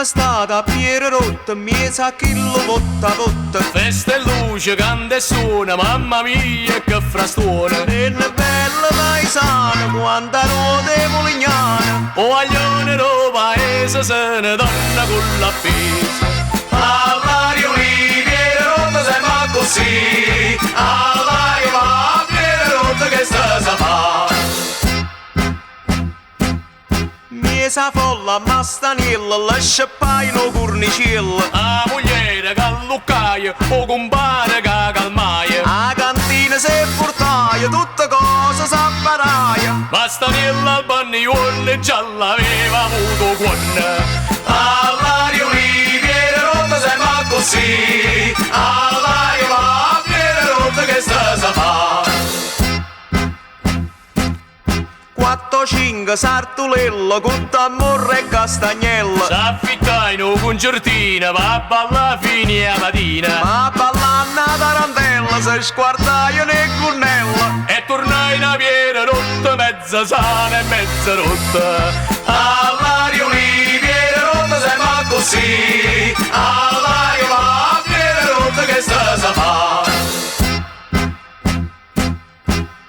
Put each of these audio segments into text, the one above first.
Simme state a Piererotta, mmiez' a chillo votta votta. Festa e luce, canta e suona, mamma mia che frastuono. Nenne bella paesana, quanta ruote 'e mulignane. O guaglione d' 'o paese se ne torna cu l'appesa. All'ariulì, Piererotta sempe accussì, all'ariulà, Piererotta chesto se fa. Mmiez' 'a folla Mastaniello le sceppaje nu curniciello. 'A mugliera ch'alluccaje, 'o cumpare ca calmaje. 'A cantina se purtaje, tutte cose s'apparaje. Mastaniello al banniuorno già l'aveva avuto 'o cuorno. All'ariulì, Piererotta sempe accussì, all'ariulà, Piererotta chesto se fa. Quatto cinche sartulelle cu tammorre e castagnelle. S'affittaje nu cuncertino p'abballà fino 'a matina. Ma ballanno 'a tarantella se squartajeno 'e gunnelle. E turnaje a Piererotta mezza sana e mezza rotta. All'ariulì, Piererotta sempe accussì, all'ariulà, Piererotta chesto se fa.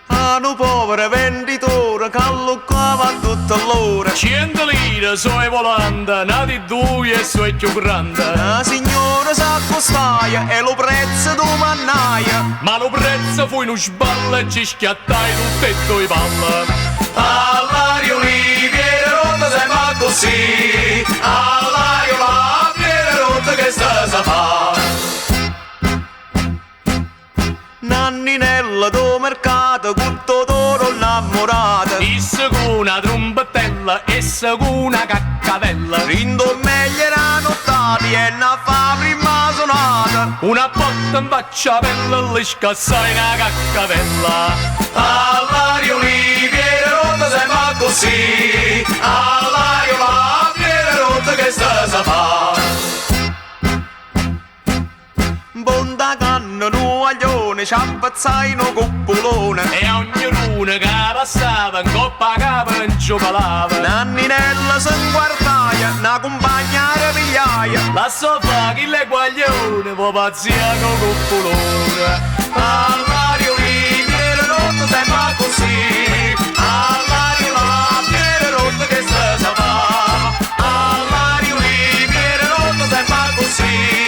A nu povero venditore ch'alluccava a tutte l'ore. Ciento lire so' 'e volante, n'ati duje so' 'e cchiù grande. 'A signora s'accustaje e lo prezzo dumannaje. Ma lo prezzo fu nu sballo e ci schiattai tutte e due palle. All'ariulì, Piererotta sempe accussì, all'ariulà, Piererotta chesto se fa. Nanninella do mercato cu Totore 'o 'nnammurato. Isso cu na trumbetella, essa cu na caccavella. Dint' 'o meglio d' 'a nuttata jenno a fa' 'a primma sunata. Una botta 'nfaccia 'a pelle le scassai na caccavella. All'ariulì, Piererotta sempe accussì, all'ariulà, Piererotta chesto se fa. Mponta 'a canna nu guaglione c'appezzaje nu cuppulone. E ognuno che passava 'ncoppa 'a capa nce calava. Nanninella se 'nquartaje, na cumpagna 'a repigliaje. Lassa fa chill'è guaglione, vo' pazzià co cuppulone. All'ariulì, Piererotta sempe accussì, all'ariulà, Piererotta chesto se fa. All'ariulì, Piererotta sempe accussì.